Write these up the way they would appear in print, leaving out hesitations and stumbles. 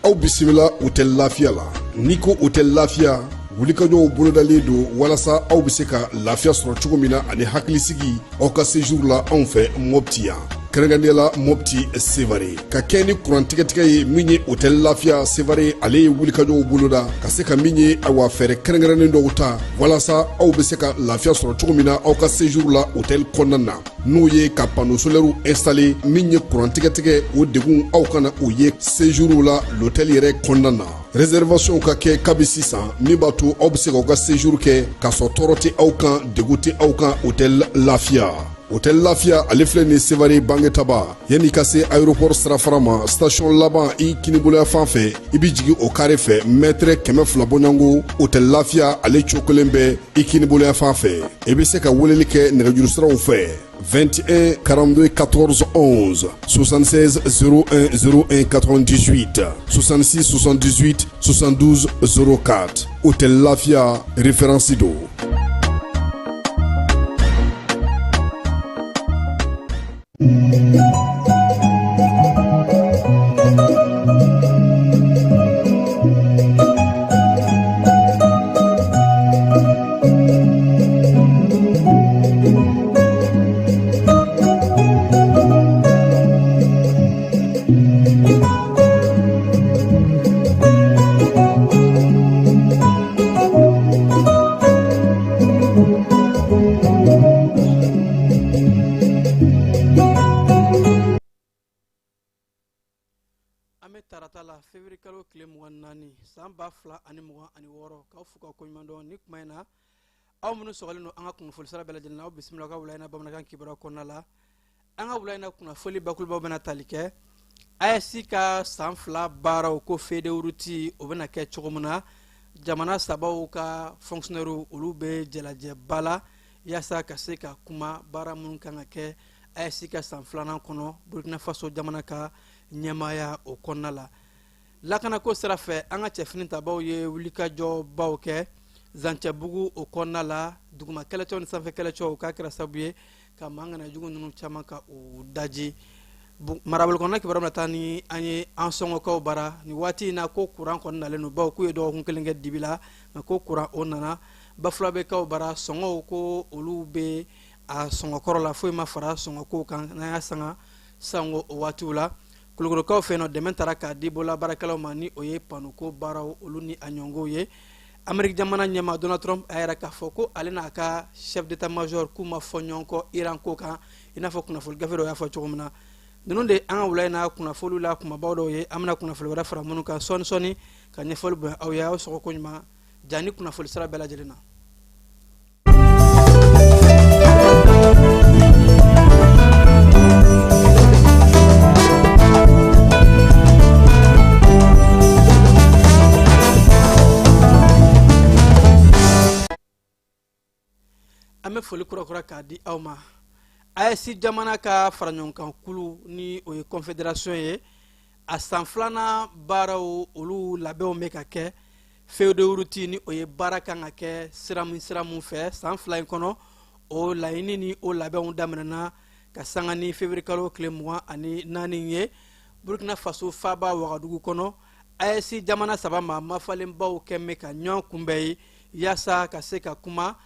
Aw bisimila Hôtel Lafiya la. N'i ko Hôtel Lafiya, wulikajɔw bolodalen don walasa aw bɛ se ka lafiya sɔrɔ cogo min na ani hakilisigi aw ka séjour la anw fɛ Mopti yan, kɛrɛnkɛrɛnnenya la Mopti Sevare. Ka kɛ ni kuran tigɛtigɛ ye min ye, Hôtel Lafiya Sevare ale ye wulikajɔw boloda ka se ka min ye, awa, fɛɛrɛ kɛrɛnkɛrɛnnen dɔw ta walasa aw bɛ se ka lafiya sɔrɔ cogo min na aw ka séjour la hôtel kɔnɔna na, n'o ye ka panneau solaire installé. Min ye kuran tigɛtigɛ, o degun aw kana o ye séjour la l'hôtel yɛrɛ kɔnɔna na. Réservation ka kɛ kabi sisan, min b'a to aw bɛ se k'aw ka séjour kɛ k'a sɔrɔ tɔɔrɔ tɛ aw kan, degun tɛ aw kan. Hôtel Lafiya, Hôtel Lafiya ale filɛ nin Sevare Bangetaba, yanni ka se aéroport sirafara ma, station laban i kiniboloya fan fɛ, i bɛ jigin o carré fɛ, mètre 200 bɔɲɔgɔnko, Hôtel Lafiya ale cokolen bɛ i kiniboloya fan fɛ. I bɛ se ka weleli kɛ nɛgɛjuru siraw fɛ: 21 42 14 11, 76 01 01 98, 66 78 72 04. Hôtel Lafia, référence do. An bɛ tarata la, février kalo tile 24, san 2026. K'aw fo ka koɲuman dɔn ni kuma in na. Aw minnu sɔgɔlen don an ka kunnafoni sira bɛɛ lajɛlen na, aw bisimila ka wula in na bamanankan kibaruya kɔnɔna la. An ka wula in na kunnafoni bakurubaw bɛna tali kɛ AES ka san 2 baaraw ko feuille de route, o bɛna kɛ cogo min na. Jamana sabaw ka fonctionnaires, olu bɛ jalajɛba la yaasa ka se ka kuma baara minnu kan ka kɛ AES ka san filanan kɔnɔ, Burkina Faso jamana ka ɲɛmaaya o kɔnɔna la. Lakanako sira fɛ, an ka cɛfini tabaw ye wulikajɔbaw kɛ Zancɛbugu o kɔnɔna la. Duguma kɛlɛcɛw ni sanfɛ kɛlɛcɛw k'a kɛra sababu ye ka maa ŋana jugu ninnu caman ka u daji. Marabolo kɔnɔna kibaruya bɛna taa ni an ye an sɔngɔkaw bara nin waati in na, ko kuran kɔni nalen don, bawo k'u ye dɔgɔkun kelen kɛ dibi la, nka ko kuran o nana. Bafulabekaw bara, sɔngɔw ko olu bɛ a sɔngɔ kɔrɔ la, foyi ma fara sɔngɔkow kan n'an y'a sanga sango o waatiw la. Kulukorokaw fɛ yen nɔ, dɛmɛ taara k'a di bolola baarakɛlaw ma, ni o ye panuko baaraw olu ni a ɲɔgɔnw ye. Ameriki jamana ɲɛmaa Donald Trump a yɛrɛ k'a fɔ ko ale n'a ka chef d'état major k'u ma fɔ ɲɔgɔn kɔ Iran ko kan, i n'a fɔ kunnafoni gafe dɔw y'a fɔ cogo min na. Ninnu de an ka wula in na kunnafoniw la kumabaw dɔw ye. An bɛna kunnafoni wɛrɛ fara minnu kan sɔɔni sɔɔni ka ɲɛfɔli bonya aw ye. Aw sɔgɔ ko ɲuman ja ni kunnafoni sira bɛɛ lajɛlen na. An bɛ foli kurakura k'a di aw ma. AES jamana ka faraɲɔgɔnkan kulu, ni o ye confédération ye, a san filanan baaraw olu labɛnw bɛ ka kɛ. Feuille de route, ni o ye baara kan ka kɛ sira min sira mun fɛ san 2 in kɔnɔ, o laɲini ni o labɛnw daminɛna ka sanga ni février kalo tile 24 ye, Burkina Faso faaba Wagadugu kɔnɔ. AES jamana saba maa mafalenbaw kɛn bɛ ka ɲɔgɔn kunbɛn ye yaasa ka se ka kuma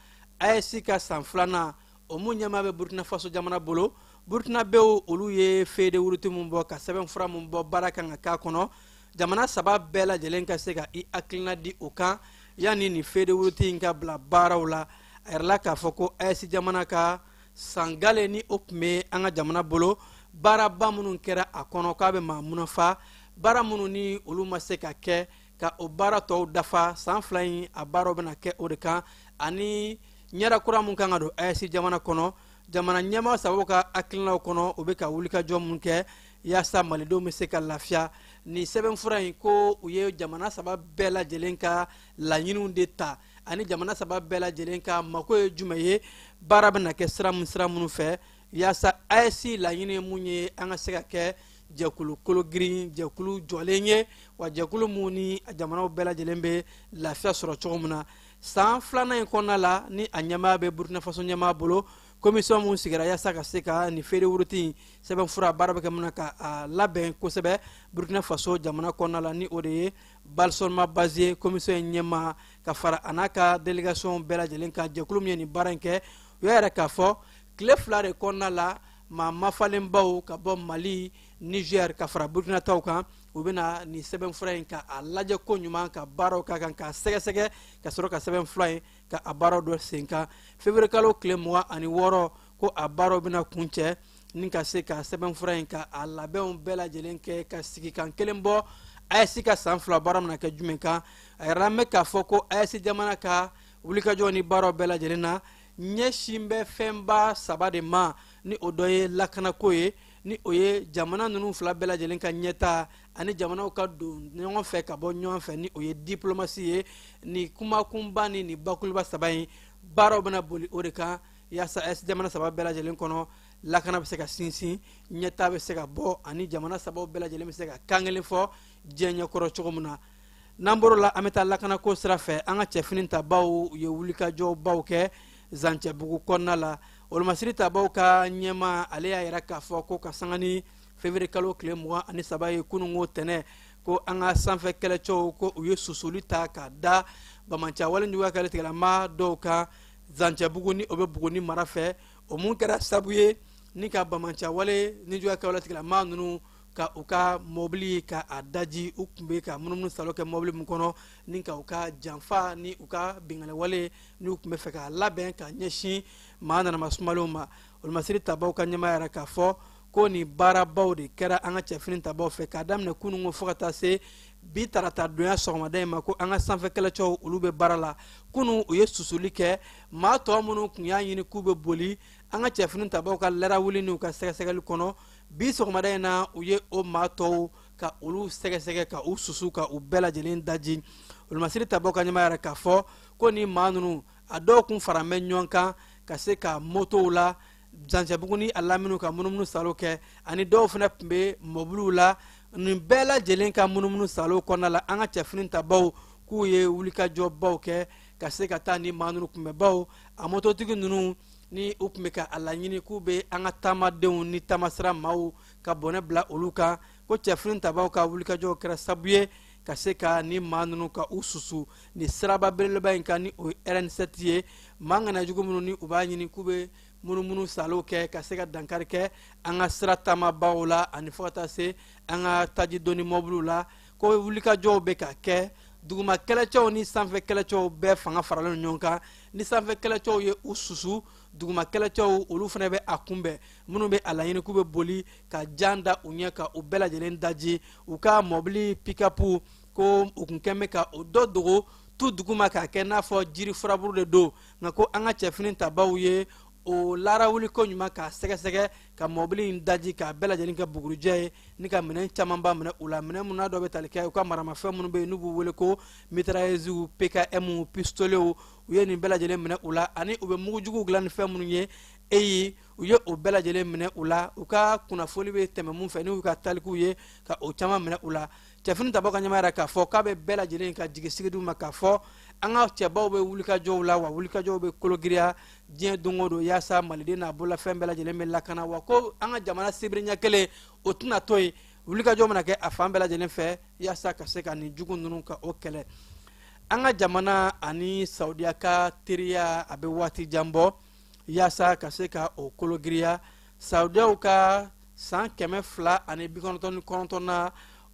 AES ka san filanan o mun ɲɛmaa bɛ Burkina Faso jamana bolo. Burkinabew olu ye feuille de route mun bɔ, ka sɛbɛn fura mun bɔ, baara kan ka k'a kɔnɔ, jamana saba bɛɛ lajɛlen ka se ka i hakilina di o kan yanni nin feuille de route in ka bila baaraw la. A yirala k'a fɔ ko AES jamana ka sangale ni o tun bɛ an ka jamana bolo, baaraba minnu kɛra a kɔnɔ k'a bɛ maa munafa, baara minnu ni olu ma se ka kɛ ka o baara tɔw dafa, san 2 in a baaraw bɛna kɛ o de kan, ani ɲɛda kura mun kan ka don AES jamana kɔnɔ. Jamana ɲɛmaa sabaw ka hakilinaw kɔnɔ, u bɛ ka wulikajɔ mun kɛ yaasa malidenw bɛ se ka lafiya, nin sɛbɛnfura in ko u ye jamana saba bɛɛ lajɛlen ka laɲiniw de ta, ani jamana saba bɛɛ lajɛlen ka mako ye jumɛn ye, baara bɛna kɛ sira mun sira minnu fɛ, yaasa AES laɲini ye mun ye, an ka se ka kɛ jɛkulu kologirin, jɛkulu jɔlen ye, wa jɛkulu mun ni jamanaw bɛɛ lajɛlen bɛ lafiya sɔrɔ cogo min na. San filanan in kɔnɔna la, ni a ɲɛmaa bɛ Burkina Faso ɲɛmaa bolo. Commission mun sigira yaasa ka se ka nin feuille de route in sɛbɛnfura baara bɛ kɛ mun na ka a labɛn kosɛbɛ Burkina Faso jamana kɔnɔna la, ni o de ye Balsoma Baziye, commission in ɲɛmaa, ka fara a n'a ka délégation bɛɛ lajɛlen kan. Jɛkulu min ye nin baara in kɛ, u y'a yɛrɛ k'a fɔ tile 2 de kɔnɔna la, maa mafalenbaw ka bɔ Mali, Niger, ka fara Burkina taw kan, u bɛna nin sɛbɛnfura in ka a lajɛ ko ɲuman, ka baaraw k'a kan, k'a sɛgɛsɛgɛ, ka sɔrɔ ka sɛbɛnfura in ka a baaraw dɔ sen kan. Février kalo tile 26, ko a baaraw bɛna kuncɛ ni ka se ka sɛbɛnfura in ka a labɛnw bɛɛ lajɛlen kɛ, ka sigi kan kelen bɔ AES ka san 2 baara bɛna kɛ jumɛn kan. A yɛrɛ bɛ k'a fɔ ko AES jamana ka wulikajɔ ni baaraw bɛɛ lajɛlen na ɲɛsin bɛ fɛnba saba de ma, ni o dɔ ye lakanako ye, ni o ye jamana ninnu fila bɛɛ lajɛlen ka ɲɛta ani jamanaw ka don ɲɔgɔn fɛ ka bɔ ɲɔgɔn fɛ, ni o ye diplomasi ye. Ni kumakunba ni nin bakuruba saba in baaraw bɛna boli o de kan, yaasa AES jamana saba bɛɛ lajɛlen kɔnɔ lakana bɛ se ka sinsin, ɲɛta bɛ se ka bɔ, ani jamana sabaw bɛɛ lajɛlen bɛ se ka kan kelen fɔ diɲɛ ɲɛkɔrɔ cogo min na. N'an bɔr'o la, an bɛ taa lakanako sira fɛ. An ka cɛfini tabaw ye wulikajɔbaw kɛ Zancɛbugu kɔnɔna la. Olomasiri tabaw ka ɲɛmaa, ale y'a yira k'a fɔ ko ka sanga ni février kalo tile 23 ye, kununko tɛnɛ, ko an ka sanfɛ kɛlɛcɛw, ko u ye susuli ta ka da banbaanciya wale juguya kɛlɛ tigilama dɔw kan Zancɛbugu, ni o bɛ Buguni mara fɛ. O mun kɛra sabu ye ni ka banbaanciya wale ni juguya kɛwale tigilama ninnu ka u ka mɔbili ka a daji, u tun bɛ ka munumunu salo kɛ mɔbili min kɔnɔ, ni ka u ka janfa ni u ka binkanni wale ni u tun bɛ fɛ k'a labɛn ka ɲɛsin maa nanama sumalenw ma. Olomasiri tabaw ka ɲɛmaa yɛrɛ k'a fɔ ko nin baarabaw de kɛra an ka cɛfini tabaw fɛ k'a daminɛ kununko fo ka taa se bi tarata donya sɔgɔmada in ma, ko an ka sanfɛ kɛlɛcɛw, olu bɛ baara la. Kunun u ye susuli kɛ, maa tɔ minnu tun y'a ɲini k'u bɛ boli, an ka cɛfini tabaw ka larawuli n'u ka sɛgɛsɛgɛli kɔnɔ, bi sɔgɔmada in na u ye o maa tɔw ka olu sɛgɛsɛgɛ, ka u susu, ka u bɛɛ lajɛlen daji. Olomasiri tabaw ka ɲɛmaa yɛrɛ k'a fɔ ko ni maa ninnu, a dɔw kun fara bɛ ɲɔgɔn kan ka se ka motow la Zancɛbugu ni a laminiw ka munumunu salo kɛ, ani dɔw fana tun bɛ mɔbiliw la. Nin bɛɛ lajɛlen ka munumunu salo kɔnɔna la, an ka cɛfini tabaw k'u ye wulikajɔbaw kɛ ka se ka taa ni maa ninnu kunbɛbaw. A mototigi ninnu ni u tun bɛ ka a laɲini k'u bɛ an ka taamadenw ni taamasira maaw ka bɔnɛ bila olu kan, ko cɛfini tabaw ka wulikajɔw kɛra sabu ye ka se ka ni maa ninnu ka u susu ni siraba belebeleba in kan, ni o ye RN7 ye. Maa ŋanajugu minnu ni u b'a ɲini k'u bɛ munumunu salo kɛ ka se ka dankari kɛ an ka sira taamabaw la, ani fo ka taa se an ka taji doni mɔbiliw la, ko wulikajɔw bɛ ka kɛ. Duguma kɛlɛcɛw ni sanfɛ kɛlɛcɛw bɛɛ fanga faralen ɲɔgɔn kan. Ni sanfɛ kɛlɛcɛw ye u susu, duguma kɛlɛcɛw olu fana bɛ a kunbɛn. Minnu bɛ a laɲini k'u bɛ boli, ka jan da u ɲɛ, ka u bɛɛ lajɛlen daji. U ka mɔbili pikapu, ko u kun kɛn bɛ ka o dɔ dogo tu duguma k'a kɛ n'a fɔ jiri furaburu de don, nka ko an ka cɛfini tabaw ye o larawuli ko ɲuman k'a sɛgɛsɛgɛ, ka mɔbili in daji, k'a bɛɛ lajɛlen kɛ bugurijɛ ye, ni ka minɛn camanba minɛ u la, minɛn minnu n'a dɔ bɛ tali kɛ u ka maramafɛn minnu bɛ yen n'u b'u wele ko mitrailleuses, PKM, pistolets, u ye nin bɛɛ lajɛlen minɛ u la, ani u bɛ mugujuguw dilan ni fɛn minnu ye eyi, u ye o bɛɛ lajɛlen minɛ u la. U ka kunnafoli bɛ tɛmɛ mun fɛ n'u ka talikuw ye, ka o caman minɛ u la. Cɛfini tabaw ka ɲɛmaa yɛrɛ k'a fɔ k'a bɛ bɛɛ lajɛlen ka jigisigi d'u ma k'a fɔ an ka cɛbaw bɛ wulikajɔw la, wa wulikajɔw bɛ kologiriya diɲɛ don o don yaasa maliden n'a bololafɛn bɛɛ lajɛlen bɛ lakana, wa ko an ka jamana sibiri ɲɛ kelen o tɛna to yen. Wulikajɔ bɛna kɛ a fan bɛɛ lajɛlen fɛ yaasa ka se ka nin jugu ninnu ka o kɛlɛ. An ka jamana ani Saudiya ka teriya, a bɛ waati jan bɔ. Yaasa ka se ka o kologiriya, Saudiyaw ka san 299nan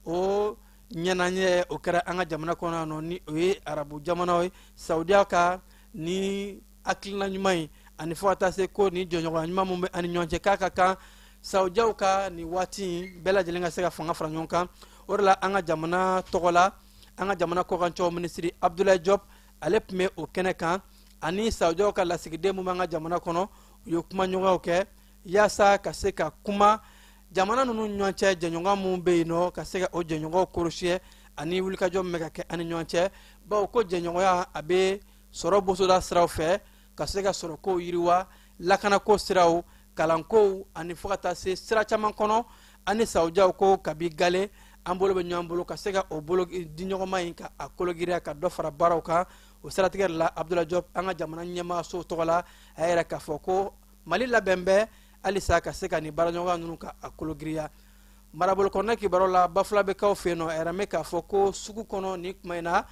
o ɲɛnajɛ, o kɛra an ka jamana kɔnɔ yan nɔ, ni o ye arabu jamanaw ye. Saudiya ka ni hakilina ɲuman ye, ani fo ka taa se ko ni jɔɲɔgɔnya ɲuman min bɛ an ni ɲɔgɔn cɛ, k'a ka kan Saudiyaw ka nin waati in bɛɛ lajɛlen ka se ka fanga fara ɲɔgɔn kan. O de la, an ka jamana tɔgɔ la, an ka jamana kɔkancɛw minisiri Abdoulaye Diop, ale tun bɛ o kɛnɛ kan, ani Saudiyaw ka lasigiden min b'an ka jamana kɔnɔ, u ye kumaɲɔgɔnyaw kɛ yaasa ka se ka kuma jamana ninnu ɲɔgɔn cɛ jɛɲɔgɔn minnu bɛ yen nɔ, ka se ka o jɛɲɔgɔnw korosiyɛ, ani wulikajɔ min bɛ ka kɛ an ni ɲɔgɔn cɛ, bawo ko jɛɲɔgɔnya a bɛ sɔrɔ bosoda siraw fɛ, ka se ka sɔrɔkow yiriwa, lakanako siraw, kalankow, ani fo ka taa se sira caman kɔnɔ. Ani Saudiyaw ko kabi gale an bolo bɛ ɲɔgɔn bolo, ka se ka o bolo di ɲɔgɔnma in ka a kologiriya, ka dɔ fara baaraw kan. O siratigɛ de la, Abdoulaye Diop, an ka jamana ɲɛmaaso tɔgɔ la, a y'a yira k'a fɔ ko Mali labɛn bɛ halisa ka se ka nin baaraɲɔgɔnya ninnu ka a kologiriya. Marabolo kɔnɔna kibaru la, Bafulabɛkaw fɛ yen nɔ, a yɛrɛ bɛ k'a fɔ ko sugu kɔnɔ nin tuma in na,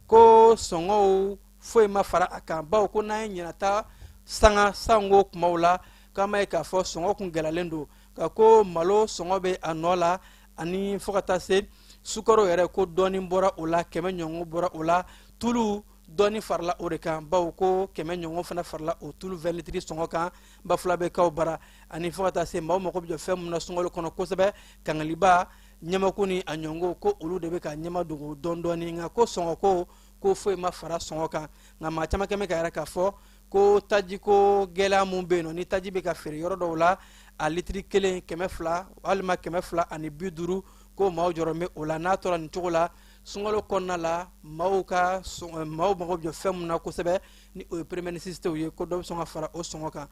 ko sɔngɔw foyi ma fara a kan, bawo ko n'an ye ɲinata sanga sango kumaw la, k'an b'a ye k'a fɔ sɔngɔ kun gɛlɛyalen don, ka ko malo sɔngɔ bɛ a nɔ la, ani fo ka taa se sukaro yɛrɛ, ko dɔɔnin bɔra o la, 100 ɲɔgɔn bɔra o la. Tulu dɔɔnin farala o de kan, bawo ko 100 ɲɔgɔn fana farala o tulu 20 litiri sɔngɔ kan Bafulabɛkaw bara. Ani fo ka taa se maaw mako bɛ jɔ fɛn min na sunkalo kɔnɔ kosɛbɛ, kangaliba, ɲamaku ni a ɲɔngo, ko olu de bɛ ka ɲɛma dogo dɔɔnin dɔɔnin, nka ko sɔngɔ ko foyi ma fara sɔngɔ kan. Nka maa caman kɛmɛ ka yɛrɛ k'a fɔ ko tajiko gɛlɛya mun bɛ yen nɔ, ni taji bɛ ka feere yɔrɔ dɔw la a litiri kelen 200 walima 250, ko maaw jɔrɔ bɛ o la. N'a tora nin cogo la sunkalo kɔnɔna la, maaw mago bɛ jɔ fɛn mun na kosɛbɛ, ni o ye première nécessité ye, ko dɔ bɛ sɔn ka fara o sɔngɔ kan.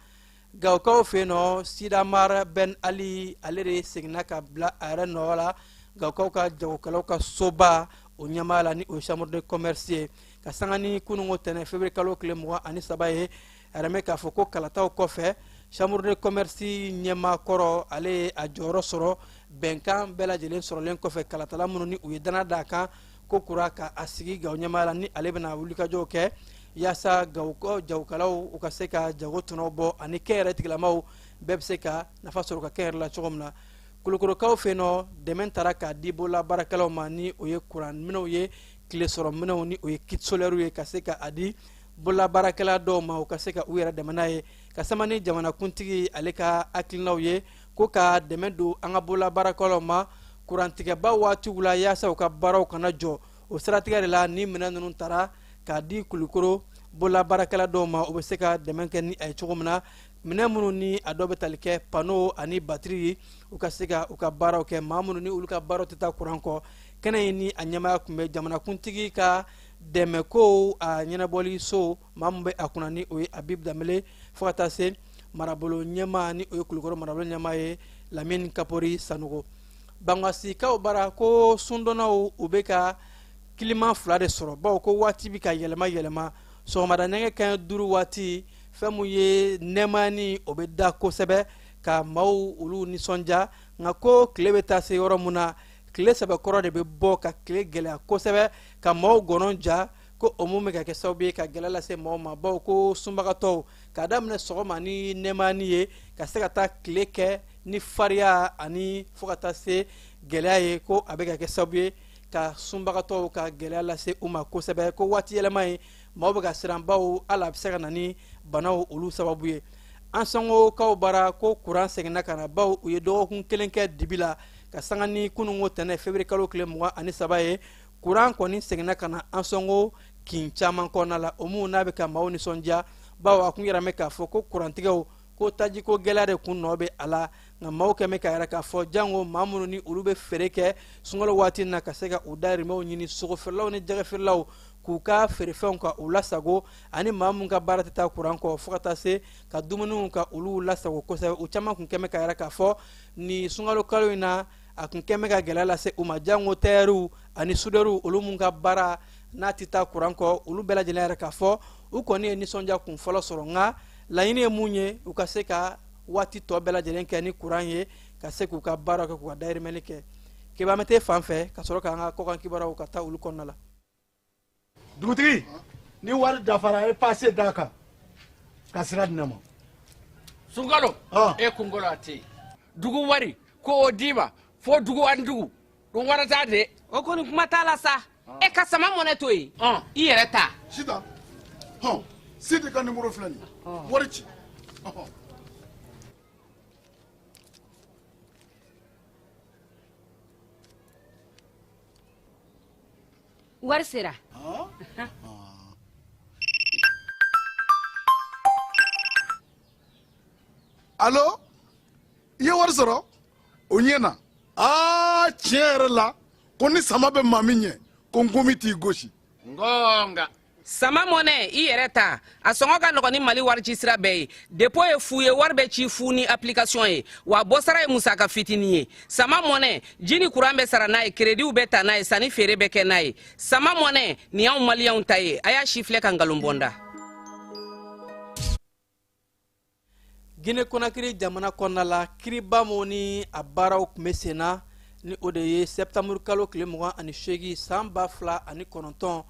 Gawokaw fɛ yen nɔ, Sidamar Ben Ali, ale de seginna ka bila a yɛrɛ nɔ la Gawokaw ka jagokɛlaw ka soba o ɲɛmaa la, ni o ye chambre de commerce ye, ka sanga ni kununko tɛnɛ février kalo tile 23 ye. A yɛrɛ bɛ k'a fɔ ko kalataw kɔfɛ, chambre de commerce ɲɛmaa kɔrɔ, ale ye a jɔyɔrɔ sɔrɔ bɛnkan bɛɛ lajɛlen sɔrɔlen kɔfɛ, kalatala minnu ni u ye dana d'a kan ko kura ka a sigi Gawo ɲɛmaa la, ni ale bɛna wulikajɔw kɛ yaasa Gawo jagokɛlaw u ka se ka jago tɔnɔ bɔ, ani kɛnyɛrɛ tigilamaw bɛɛ bɛ se ka nafa sɔrɔ ka kɛnyɛrɛ la cogo min na. Kulukorokaw fɛ yen nɔ, dɛmɛ taara k'a di bolola baarakɛlaw ma, ni o ye kuran minɛnw ye, tile sɔrɔ minɛnw, ni o ye kit solaire ye, ka se ka a di bolola baarakɛla dɔw ma, u ka se ka u yɛrɛ dɛmɛ n'a ye, ka sama ni jamanakuntigi ale ka hakilinaw ye ko ka dɛmɛ don an ka bolola baarakɛlaw ma kurantigɛba waatiw la, yaasa u ka baaraw kana jɔ. O siratigɛ de la, ni minɛn ninnu taara k'a di Kulukoro bolola baarakɛla dɔw ma, u bɛ se ka dɛmɛ kɛ ni a ye cogo min na. Minɛn minnu ni a dɔw bɛ tali kɛ panneau ani batiri ye, u ka se ka u ka baaraw kɛ, maa minnu ni olu ka baaraw tɛ taa kuran kɔ. Kɛnɛ in ni a ɲɛmaaya tun bɛ jamanakuntigi ka dɛmɛkow a ɲɛnabɔli so, maa min bɛ a kunna ni o ye Abib Danbele, fo ka taa se marabolo ɲɛmaa, ni o ye Kulukoro marabolo ɲɛmaa ye, Lamine Kapori Sanogo. Bangasikaw bara, ko sundonnaw u bɛ ka climat fila de sɔrɔ, bawo ko waati bɛ ka yɛlɛma yɛlɛma. Sɔgɔmada nɛgɛ kanɲɛ 5 waati, fɛn mun ye nɛɛmani, o bɛ da kosɛbɛ ka maaw olu nisɔndiya, nka ko tile bɛ taa se yɔrɔ mun na, tile sɛbɛkɔrɔ de bɛ bɔ ka tile gɛlɛya kosɛbɛ ka maaw gɔnɔ ja, ko o mun bɛ ka kɛ sababu ye ka gɛlɛya lase maaw ma, bawo ko sunbagatɔw k'a daminɛ sɔgɔma ni nɛɛmani ye ka se ka taa tile kɛ ni fariya ani fo ka taa se gɛlɛya ye, ko a bɛ ka kɛ sababu ye ka sunbagatɔw ka gɛlɛya lase u ma kosɛbɛ. Ko waati yɛlɛma ye, maaw bɛ ka siran, bawo hali a bɛ se ka na ni banaw olu sababu ye. Ansongokaw bara, ko kuran seginna ka na, bawo u ye dɔgɔkun kelen kɛ dibi la, ka sanga ni kununko tɛnɛ février kalo tile 23 ye. Kuran kɔni seginna ka na Ansongo kin caman kɔnɔna la, o mun n'a bɛ ka maaw nisɔndiya, bawo a kun yɛrɛ mɛn k'a fɔ ko kurantigɛw ko tajiko gɛlɛya de kun nɔ bɛ a la. Nka maaw kɛmɛ ka yɛrɛ k'a fɔ jango maa minnu ni olu bɛ feere kɛ sunkalo waati na, ka se ka u dahirimɛw ɲini, sogofeerelaw ni jɛgɛfeerelaw k'u ka feerefɛnw ka u lasago, ani maa minnu ka baara tɛ taa kuran kɔ, fo ka taa se ka dumuniw ka olu lasago kosɛbɛ. U caman kun kɛmɛ ka yɛrɛ k'a fɔ ni sunkalo kalo in na, a kun kɛmɛ ka gɛlɛya lase u ma, jango tayɛriw ani sudɛriw, olu mun ka baara n'a tɛ taa kuran kɔ. Olu bɛɛ lajɛlen yɛrɛ k'a fɔ u kɔni ye nisɔndiya kun fɔlɔ sɔrɔ, nka laɲini ye mun ye, u ka se ka waati tɔ bɛɛ lajɛlen kɛ ni kuran ye, ka se k'u ka baara kɛ, k'u ka dahirimɛli kɛ. Keba, an bɛ t'e fan fɛ ka sɔrɔ k'an ka kɔkan kibaruyaw ka taa olu kɔnɔna la. Dugutigi, ni wari dafara, e pase d'a kan ka sira di ne ma. Sunkalo, e kunkolo a tɛ yen. Dugu wari ko o d'i ma fo dugu ani dugu ɗum warata de. O kɔni kuma t'a la sa. E ka sama mɔnɛ to yen, i yɛrɛ ta. Sitan, hɔn, Sidi ka nimoro filɛ nin ye, wari ci. Wari sera. Alo, i ye wari sɔrɔ? O ɲɛna. Aa, tiɲɛ yɛrɛ la, ko ni sama bɛ maa min ɲɛ, ko nkomi t'i gosi. Ngonga. Sama mɔnɛ, i yɛrɛ ta, a sɔngɔ ka nɔgɔn ni Mali wari ci sira bɛɛ ye. Dépôt ye fu ye, wari bɛ ci fu ni application ye, wa bɔsara ye musaka fitinin ye. Sama mɔnɛ, ji ni kuran bɛ sara n'a ye, kerediw bɛ ta n'a ye, sanni feere bɛ kɛ n'a ye. Sama mɔnɛ nin y'anw maliyɛnw ta ye. A y'a si filɛ ka nkalon bɔnda. Gine Konakiri jamana kɔnɔna la, kiriba min ni a baaraw tun bɛ sen na, ni o de ye sɛptanburu kalo tile 28 san 2009,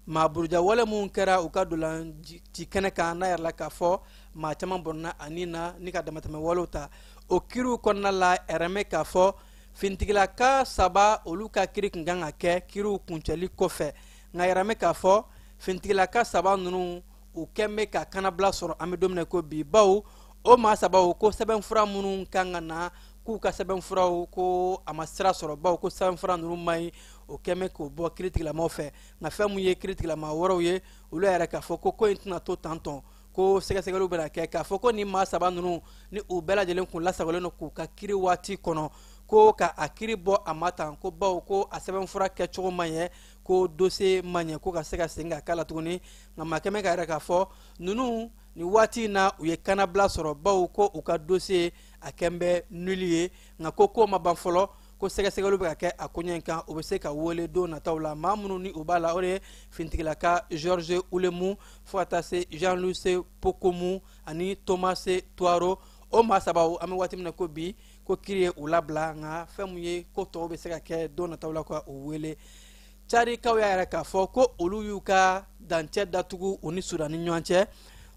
maa burujawale minnu kɛra u ka dolanci kɛnɛ kan, n'a yɛrɛ la k'a fɔ maa caman bɔnna a ni na ni ka damatɛmɛ walew ta, o kiriw kɔnɔna la, ɛrɛmɛ k'a fɔ finitigilaka saba, olu ka kiri tun kan ka kɛ kiriw kuncɛli kɔfɛ. Nka yɛrɛmɛ k'a fɔ finitigilaka saba ninnu, u kɛn bɛ ka kanabila sɔrɔ an bɛ don min na ko bi, bawo o maa sabaw ko sɛbɛnfura minnu kan ka na, k'u ka sɛbɛnfuraw ko a ma sira sɔrɔ, bawo ko sɛbɛnfura ninnu man ɲi. O kɛn bɛ k'o bɔ kiritigilamaw fɛ. Nka fɛn mun ye kiritigilama wɛrɛw ye, olu yɛrɛ k'a fɔ ko ko in tɛna to tantɔn, ko sɛgɛsɛgɛliw bɛna kɛ k'a fɔ ko nin maa saba ninnu ni u bɛɛ lajɛlen kun lasagolen don k'u ka kiri waati kɔnɔ, ko ka a kiri bɔ a ma tan, ko bawo ko a sɛbɛnfura kɛcogo man ɲɛ, ko dossier man ɲɛ, ko ka se ka segin ka k'a la tuguni. Nka maa kɛmɛ ka yɛrɛ k'a fɔ ninnu nin waati in na, u ye kanabila sɔrɔ, bawo ko u ka dossier a kɛn bɛ nul ye. Nka ko ko ma ban fɔlɔ, ko sɛgɛsɛgɛliw bɛ ka kɛ a koɲɛ in kan, o bɛ se ka wele don nataw la. Maa minnu ni u b'a la, o de ye finitigilaka Georges Ulemu, fo ka taa se Jean Louis Pokomu ani Thomas Tuaro. O maa sabaw, an bɛ waati min na ko bi, ko kiri ye u labila. Nka fɛn mun ye ko tɔw bɛ se ka kɛ don nataw la ka u wele. Carikaw y'a yɛrɛ k'a fɔ ko olu y'u ka dancɛ datugu u ni Sudan ni ɲɔgɔn cɛ,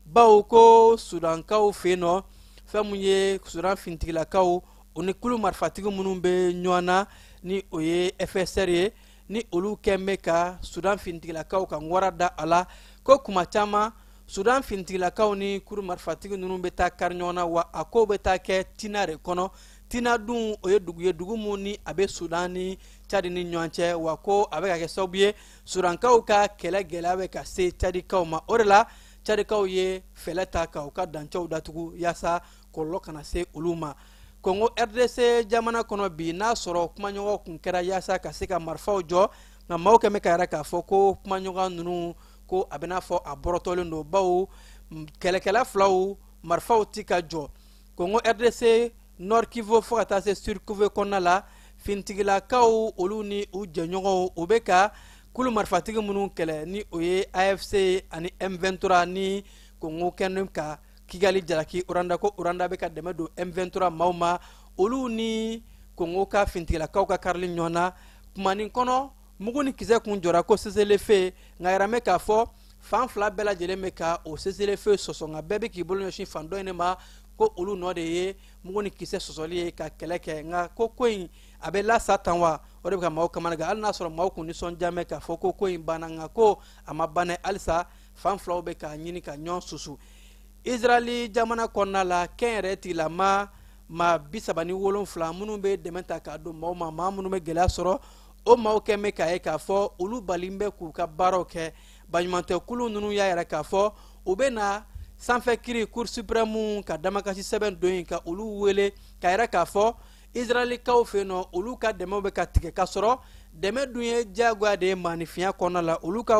bawo ko Sudankaw fɛ yen nɔ, fɛn mun ye Sudan finitigilakaw, u ni kulu marifatigi minnu bɛ ɲɔgɔn na, ni o ye FSR ye, ni olu kɛn bɛ ka Sudan finitigilakaw ka ŋwara da a la, ko kuma caman Sudan finitigilakaw ni kuru marifatigi ninnu bɛ taa kari ɲɔgɔn na, wa a kow bɛ taa kɛ Tina de kɔnɔ. Tina dun, o ye dugu ye, dugu mun ni a bɛ Sudan ni Cadi ni ɲɔgɔn cɛ, wa ko a bɛ ka kɛ sababu ye Sudankaw ka kɛlɛ gɛlɛya bɛ ka se Cadikaw ma. O de la Cadikaw ye fɛɛrɛ ta ka u ka dancɛw datugu yaasa kɔlɔlɔ kana se olu ma. Kongo RDC jamana kɔnɔ bi, n'a sɔrɔ kumaɲɔgɔn kun kɛra yaasa ka se ka marifaw jɔ, nka maaw kɛn bɛ ka yɛrɛ k'a fɔ ko kumaɲɔgɔn ninnu, ko a bɛna fɔ a bɔrɔtɔlen don, bawo kɛlɛkɛla filaw marifaw ti ka jɔ. Kongo RDC, Nord Kivu fo ka taa se Sud Kivu kɔnɔna la, finitigilakaw olu ni u jɛɲɔgɔnw, u bɛ ka kulu marifatigi minnu kɛlɛ, ni o ye AFC ani M23, ni Kongo kɛlen ka Kigali jalaki Rwanda, ko Rwanda bɛ ka dɛmɛ don M23 maaw ma, olu ni Kongo ka finitigilakaw ka karili ɲɔgɔn na kumanin kɔnɔ, mugu ni kisɛ kun jɔra ko cessez-le-feu. Nka yɛrɛ k'a fɔ fan fila bɛɛ lajɛlen bɛ ka o cessez-le-feu sɔsɔ, nka bɛɛ bɛ k'i bolo ɲɛsin fan dɔ in de ma, ko olu nɔ de ye mugu ni kisɛ sɔsɔli ye ka kɛlɛ kɛ. Nka ko ko in a bɛ lasa tan wa, o de bɛ ka maaw kamana gan. Hali n'a sɔrɔ maaw kun nisɔndiya mɛn k'a fɔ ko ko in banna, nka ko a ma ban halisa, fan filaw bɛ k'a ɲini ka ɲɔgɔn susu. Israɛli jamana kɔnɔna la, kɛnyɛrɛ tigilama maa 37 minnu bɛ dɛmɛ ta k'a don maaw ma, maa minnu bɛ gɛlɛya sɔrɔ, o maaw kɛn bɛ k'a ye k'a fɔ olu balen bɛ k'u ka baaraw kɛ. Baɲumankɛkulu ninnu y'a yɛrɛ k'a fɔ u bɛ na sanfɛ kiri, Cour suprême, ka damakasi sɛbɛn don yen ka olu wele ka yɛrɛ k'a fɔ Israɛlikaw fɛ yen nɔ, olu ka dɛmɛw bɛ ka tigɛ, ka sɔrɔ dɛmɛ dun ye diyagoya de ye maanifinya kɔnɔna la. Olu ka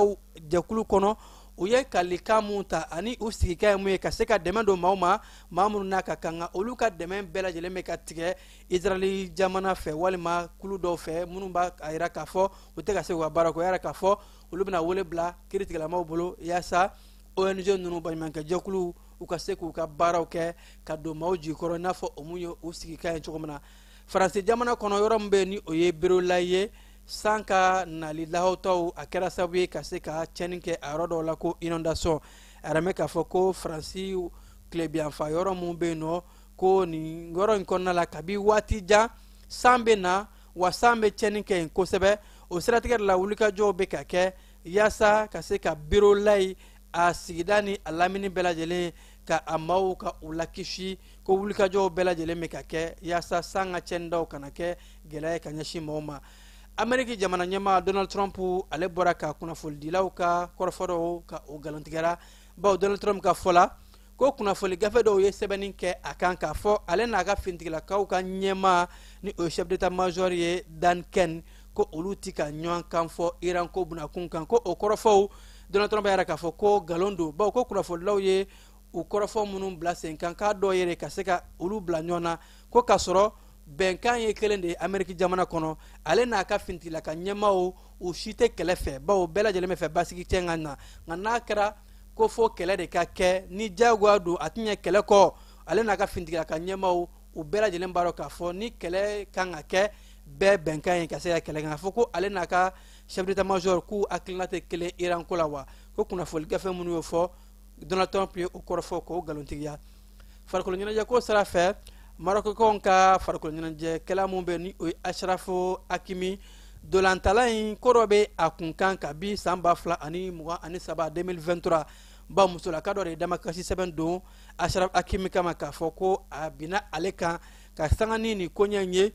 jɛkulu kɔnɔ, u ye kalikan mun ta ani u sigikan ye mun ye, ka se ka dɛmɛ don maaw ma, maa minnu n'a ka kan, nka olu ka dɛmɛ bɛɛ lajɛlen bɛ ka tigɛ Israɛli jamana fɛ walima kulu dɔw fɛ minnu b'a a yira k'a fɔ u tɛ ka se k'u ka baara kɛ. O y'a yira k'a fɔ olu bɛna wele bila kiiritigɛlamaw bolo yaasa ONG ninnu, baɲumankɛjɛkulu, u ka se k'u ka baaraw kɛ ka don maaw jigi kɔrɔ, i n'a fɔ o mun ye u sigikan ye cogo min na. Faransi jamana kɔnɔ, yɔrɔ min bɛ yen ni o ye Berolayi ye, san ka nali lahawutaw a kɛra sababu ye ka se ka tiɲɛni kɛ a yɔrɔ dɔw la, ko inondation. A yɛrɛ mɛn k'a fɔ ko Faransi tilebiyanfa yɔrɔ min bɛ yen nɔ, ko nin yɔrɔ in kɔnɔna la, kabi waati jan san bɛ na, wa san bɛ tiɲɛni kɛ yen kosɛbɛ. O siratigɛ de la, wulikajɔw bɛ ka kɛ yaasa ka se ka Berolayi a sigida ni a lamini bɛɛ lajɛlen ka a maaw ka u lakisi, ko wulikajɔw bɛɛ lajɛlen bɛ ka kɛ yaasa san ka tiɲɛnidaw kana kɛ gɛlɛya ye ka ɲɛsin maaw ma. Ameriki jamana ɲɛmaa Donald Trump, ale bɔra ka kunnafonidilaw ka kɔrɔfɔ dɔw ka o nkalontigɛra, bawo Donald Trump ka fɔ la ko kunnafoni gafe dɔw ye sɛbɛnni kɛ a kan k'a fɔ ale n'a ka finitigilakaw ka ɲɛmaa, ni o ye chef d'état major ye Dan Caine, ko olu ti ka ɲɔgɔn kan fɔ Iran ko bunakun kan. Ko o kɔrɔfɔw, Donald Trump y'a yira k'a fɔ ko nkalon don, bawo ko kunnafonidilaw ye u kɔrɔfɔ minnu bila sen kan k'a dɔw yɛrɛ ka se ka olu bila ɲɔgɔn na, ko k'a sɔrɔ bɛnkan ye kelen de ye Ameriki jamana kɔnɔ. Ale n'a ka finitigilaka ɲɛmaaw, u si tɛ kɛlɛ fɛ, bawo bɛɛ lajɛlen bɛ fɛ basigi cɛ ka na. Nka n'a kɛra ko fo kɛlɛ de ka kɛ, ni diyagoya don, a tɛ ɲɛ kɛlɛ kɔ. Ale n'a ka finitigilaka ɲɛmaaw, u bɛɛ lajɛlen b'a dɔn k'a fɔ ni kɛlɛ kan ka kɛ, bɛɛ bɛnkan ye ka se ka kɛlɛ kɛ. K'a fɔ ko ale n'a ka chef d'état major k'u hakilina tɛ kelen Iran ko la wa, ko kunnafoni gafe minnu y'o fɔ, Donald Trump ye o kɔrɔfɔ k'o nkalontigiya. Farikolo ɲɛnajɛ ko sira fɛ, Marɔkikaw ka farikolo ɲɛnajɛkɛla mun bɛ ni o ye Achraf Hakimi, dolantala in, ko dɔ bɛ a kun kan kabi san 2023, 2023 ba. Musolaka dɔ de ye damakasi sɛbɛn don Achraf Hakimi kama k'a fɔ ko a binna ale kan. Ka sanga ni nin koɲɛ in ye,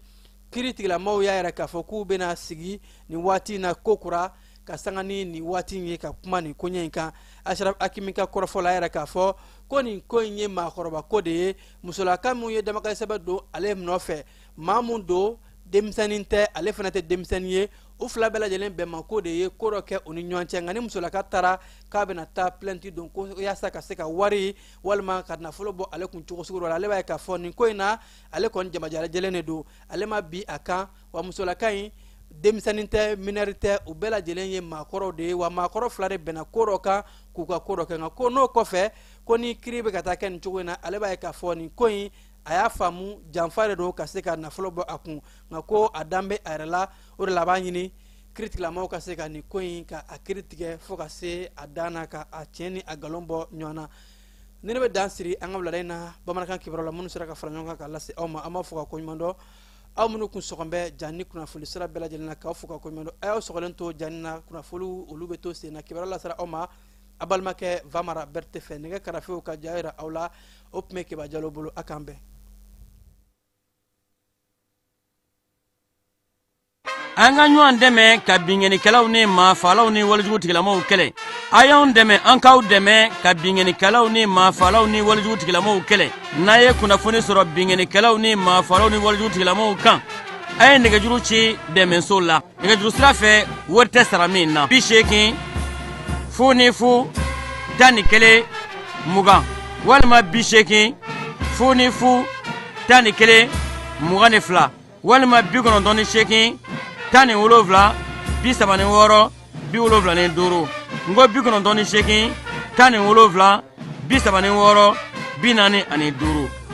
kiiri tigilamaw y'a yɛrɛ k'a fɔ k'u bɛna sigi nin waati in na ko kura, ka sanga ni nin waati in ye, ka kuma nin koɲɛ in kan. Achraf Hakimi ka kɔrɔfɔ la, a yɛrɛ k'a fɔ ko nin ko in ye maakɔrɔba ko de ye. Musolaka mun ye damakasi sɛbɛn don ale nɔfɛ, maa mun don, denmisɛnnin tɛ, ale fana tɛ denmisɛnnin ye. U fila bɛɛ lajɛlen bɛnmako de ye ko dɔ kɛ u ni ɲɔgɔn cɛ. Nka ni musolaka taara k'a bɛna taa plainte don ko yaasa ka se ka wari walima ka nafolo bɔ ale kun cogo sugu dɔ la, ale b'a ye k'a fɔ nin ko in na, ale kɔni jamajɛlen de don, ale ma bi a kan. Wa musolaka in denmisɛnnin tɛ, mineur tɛ, u bɛɛ lajɛlen ye maakɔrɔw de ye. Wa maakɔrɔ fila de bɛnna ko dɔ kan k'u ka ko dɔ kɛ. Nka ko n'o kɔfɛ, ko ni kiiri bɛ ka taa kɛ nin cogo in na, ale b'a ye k'a fɔ nin ko in, a y'a faamu, janfa de don ka se ka nafolo bɔ a kun. Nka ko a dan bɛ a yɛrɛ la, o de la a b'a ɲini kiiritigilamaw ka se ka nin ko in ka a kiiri tigɛ fo ka se a dan na, ka a tiɲɛ ni a nkalon bɔ ɲɔgɔn na. Ni ne bɛ dan siri an ka wulada in na bamanankan kibaruya la, minnu sera ka fara ɲɔgɔn kan k'a lase aw ma, an b'a fɔ ka koɲuman dɔn. Aw minnu kun sɔgɔn bɛ Jani kunnafoni sira bɛɛ lajɛlen na, k'aw fo ka koɲuman dɔn. A y'aw sɔgɔlen to Jani na, kunnafoniw olu bɛ to sen na. Kibaruya lasera aw ma a balimakɛ Vamara Berete fɛ. Nɛgɛ karafew ka ja yira aw la, o tun bɛ Keba Jalo bolo. A k'an bɛn. An ka ɲɔgɔn dɛmɛ ka binkannikɛlaw ni maafaalaw ni walejugu tigilamaw kɛlɛ. A y'anw dɛmɛ, an k'aw dɛmɛ ka binkannikɛlaw ni maafaalaw ni walejugu tigilamaw kɛlɛ. N'a ye kunnafoni sɔrɔ binkannikɛlaw ni maafaalaw ni walejugu tigilamaw kan, a ye nɛgɛjuru ci dɛmɛso la nɛgɛjuru sira fɛ, wari tɛ sara min na: 80 00 11 20 walima 80 00 11 22 walima 98 17 36 75. N ko 98 17 36 45.